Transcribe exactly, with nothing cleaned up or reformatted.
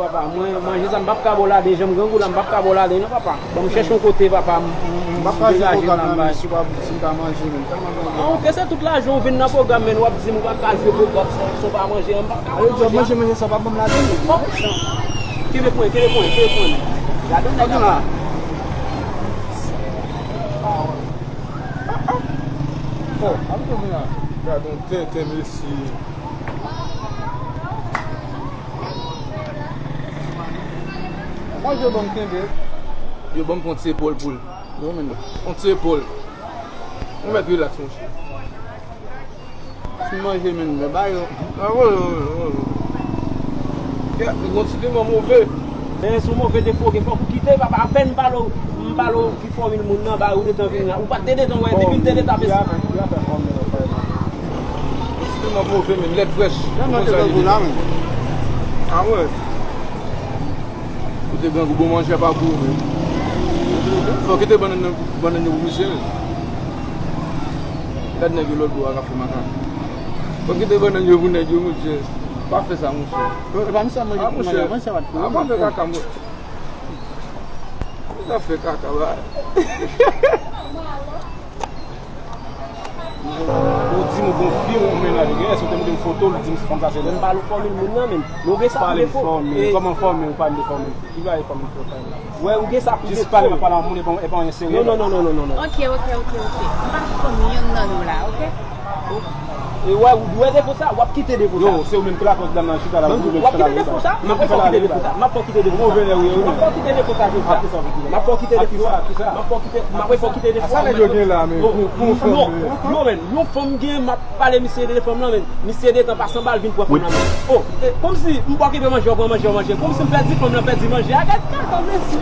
Papa, mwen, manje sa, m p ap ka ba w ladan, jan m grangou la, m p ap ka ba w ladan, non, papa. Ban m chèche yon kote, papa, m, m, m, m degaje m la, m bay. M pa ka jwe pwogram, men, si w pa, si m pa manje, men, tèlman grangou. An, ou kè se tout lajan ou vin nan pwogram, men w ap di m ou pa ka jwe pwogram san, san w pa manje, an, m p ap ka manje. Manje, manje sa, pa ban m ladan, men. Bon, kenbe pwen, kenbe pwen, kenbe pwen. Gade yon nèg la. Fò, ap tou vin la. Gade yon tenten, mesye. Mwen, yo ban m kenbe. Yo ban m pran ti epòl pou l. Non, men non. Yon ti epòl. Ou mèt rilaks, monchè. Si manje, men, men ba yo. Ah, wi, wi, wi, wi. Gon ti piman move. Men sou move defo, gen fòk ou kite, papa. Apèn m pale w, m pale w ki fòmil moun nan, ba ou detan vin la. Ou pa t te detan, wè, depi m te detan, mesye. Gon ti piman move, men, lèt frèch. Jan manje grangou la, men. Ah, wè. Kote grangou, bon manje pa pou ou menm. Fò kite bannann nan, bannann yo pou misye menm. Gad nèg yo lòt bò a k ap fè makak. Fò kite bannann yo pou nèg yo, monchè. Pa fè sa, monchè. E pa misye ap manje, ah, monchè, manje sa pa t pou ou, ah, pa fè kaka, monchè. Misye ap fè kaka, ba. Ou di m ou gon fi, ou mennaj ou genyen, èske ou te montre m foto, ou di m fanm sa se li? Mwen m pale w fòmil moun nan, men. Men ou gen sa pou defo. Pale m fòmil, kòman fòmil, ou pale m de fòmil? Ki bagay fòmil pou ou pale la? Wè, ou gen sa pou defo. Jis pale, m ap pale a moun, e pa, e pa anyen serye. Non, non, non, non, non, non, non. Ok, ok, ok, ok. M pa fè kòm yonn nan nou la, ok? E wè, ou dwe defo sa, w ap kite defo sa. Yo, se ou menm ki lakòz dam nan chita la, ou menm ki fè l ale la. W ap kite defo sa, m ap fè w kite defo sa. M ap fè w kite defo sa, Joseph. M ap fè w kite defo sa, Joseph. M ap fè w kite defo sa. M ap fè w kite, m ap fè w kite defo sa. Sa nèg yo gen la, men. Non, non, non, men. Yon fanm gen, m ap pale misye de fanm nan, men. Misye detan pa sanba l vin pran fanm nan, men. Oh, eh, kòmsi m pa okipe manje, w pran manje, w manje. Kòmsi m pèdi fanm nan, pèdi manje. A, gad kaka, mesye.